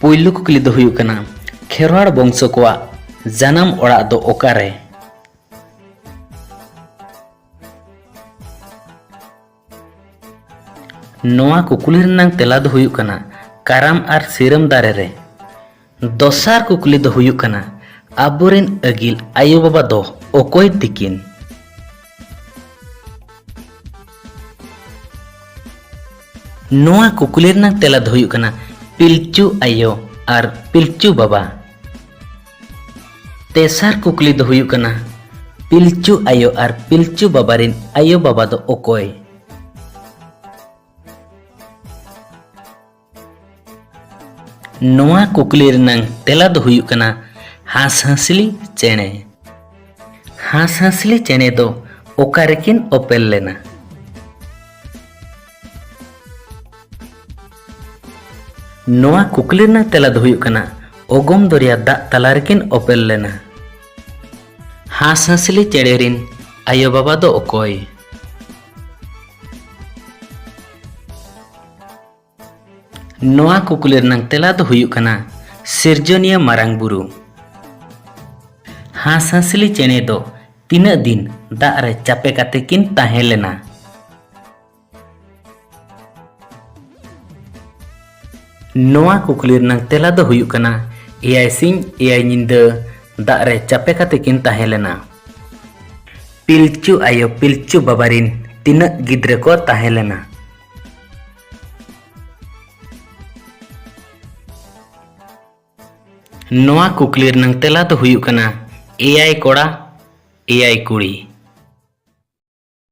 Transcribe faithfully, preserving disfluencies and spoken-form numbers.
ᱯᱩᱭᱞᱩ ᱠᱩᱠᱞᱤ ᱫᱚ ᱦᱩᱭᱩᱜ ᱠᱟᱱᱟ, ᱠᱷᱮᱨᱣᱟᱲ ᱵᱚᱝᱥᱚ ᱠᱚᱣᱟᱜ ᱡᱟᱱᱟᱢ ᱚᱲᱟᱜ ᱫᱚ ᱚᱠᱟᱨᱮ? ᱱᱚᱣᱟ ᱠᱩᱠᱞᱤ ᱨᱮᱱᱟᱜ ᱛᱮᱞᱟ ᱫᱚ ᱦᱩᱭᱩᱜ ᱠᱟᱱᱟ, ᱠᱟᱨᱟᱢ ᱟᱨ ᱥᱤᱨᱟᱹᱢ ᱫᱟᱨᱮ ᱨᱮ᱾ ᱫᱚᱥᱟᱨ ᱠᱩᱠᱞᱤ ᱫᱚ ᱦᱩᱭᱩᱜ ᱠᱟᱱᱟ, ᱟᱵᱚᱨᱮᱱ ᱟᱹᱜᱤᱞ ᱟᱭᱳ ᱵᱟᱵᱟ ᱫᱚ ᱚᱠᱚᱭ ᱛᱤᱠᱤᱱ? ᱱᱚᱣᱟ ᱠᱩᱠᱞᱤ ᱨᱮᱱᱟᱜ ᱛᱮᱞᱟ ᱫᱚ ᱦᱩᱭᱩᱜ ᱠᱟᱱᱟ, ᱯᱤᱞᱪᱩ ᱟᱭᱳ ᱟᱨ ᱯᱤᱞᱪᱩ ᱵᱟᱵᱟ᱾ ᱛᱮᱥᱟᱨ ᱠᱩᱠᱞᱤ ᱫᱚ ᱦᱩᱭᱩᱜ ᱠᱟᱱᱟ, ᱯᱤᱞᱪᱩ ᱟᱭᱳ ᱟᱨ ᱯᱤᱞᱪᱩ ᱵᱟᱵᱟ ᱨᱮᱱ ᱟᱭᱳ ᱵᱟᱵᱟ ᱫᱚ ᱚᱠᱚᱭ? ᱱᱚᱣᱟ ᱠᱩᱠᱞᱤ ᱨᱮᱱᱟᱝ ᱛᱮᱞᱟ ᱫᱚ ᱦᱩᱭᱩᱜ ᱠᱟᱱᱟ, ᱦᱟᱸᱥᱦᱟᱸᱥᱞᱤ ᱪᱮᱬᱮ᱾ ᱦᱟᱸᱥᱦᱟᱸᱥᱞᱤ ᱪᱮᱬᱮ ᱫᱚ ᱚᱠᱟ ᱨᱮᱠᱤᱱ ᱚᱯᱮᱞ ᱞᱮᱱᱟ? ᱱᱚᱣᱟ ᱠᱩᱠᱞᱤ ᱨᱮᱱᱟᱜ ᱛᱮᱞᱟ ᱫᱚ ᱦᱩᱭᱩᱜ ᱠᱟᱱᱟ, ᱚᱜᱚᱢ ᱫᱚᱨᱭᱟ ᱫᱟᱜ ᱛᱟᱞᱟ ᱨᱮᱠᱤᱱ ᱚᱯᱮᱞ ᱞᱮᱱᱟ᱾ ᱦᱟᱸᱥᱦᱟᱸᱥᱞᱤ ᱪᱮᱬᱮ ᱨᱤᱱ ᱟᱭᱳ ᱵᱟᱵᱟ ᱫᱚ ᱚᱠᱚᱭ? ᱱᱚᱣᱟ ᱠᱩᱠᱞᱤ ᱨᱮᱱᱟᱜ ᱛᱮᱞᱟ ᱫᱚ ᱦᱩᱭᱩᱜ ᱠᱟᱱᱟ, ᱥᱤᱨᱡᱚᱱᱤᱭᱟᱹ ᱢᱟᱨᱟᱝ ᱵᱩᱨᱩ᱾ ᱦᱟᱸᱥᱦᱟᱸᱥᱞᱤ ᱪᱮᱬᱮ ᱫᱚ ᱛᱤᱱᱟᱹᱜ ᱫᱤᱱ ᱫᱟᱜ ᱨᱮ ᱪᱟᱯᱮ ᱠᱟᱛᱮ ᱠᱤᱱ ᱛᱟᱦᱮᱸ ᱞᱮᱱᱟ? ᱱᱚᱣᱟ ᱠᱩᱠᱞᱤ ᱨᱮᱱᱟᱜ ᱛᱮᱞᱟ ᱫᱚ ᱦᱩᱭᱩᱜ ᱠᱟᱱᱟ, ᱮᱭᱟᱭ ᱥᱤᱧ ᱮᱭᱟᱭ ᱧᱤᱫᱟᱹ ᱫᱟᱜ ᱨᱮ ᱪᱟᱯᱮ ᱠᱟᱛᱮ ᱠᱤᱱ ᱛᱟᱦᱮᱸ ᱞᱮᱱᱟ᱾ ᱯᱤᱞᱪᱩ ᱟᱭᱳ ᱯᱤᱞᱪᱩ ᱵᱟᱵᱟ ᱨᱤᱱ ᱛᱤᱱᱟᱹᱜ ᱜᱤᱫᱽᱨᱟᱹ ᱠᱚ ᱛᱟᱦᱮᱸ ᱞᱮᱱᱟ? ᱱᱚᱣᱟ ᱠᱩᱠᱞᱤ ᱨᱮᱱᱟᱜ ᱛᱮᱞᱟ ᱫᱚ ᱦᱩᱭᱩᱜ ᱠᱟᱱᱟ, ᱮᱭᱟᱭ ᱠᱚᱲᱟ, ᱮᱭᱟᱭ ᱠᱩᱲᱤ᱾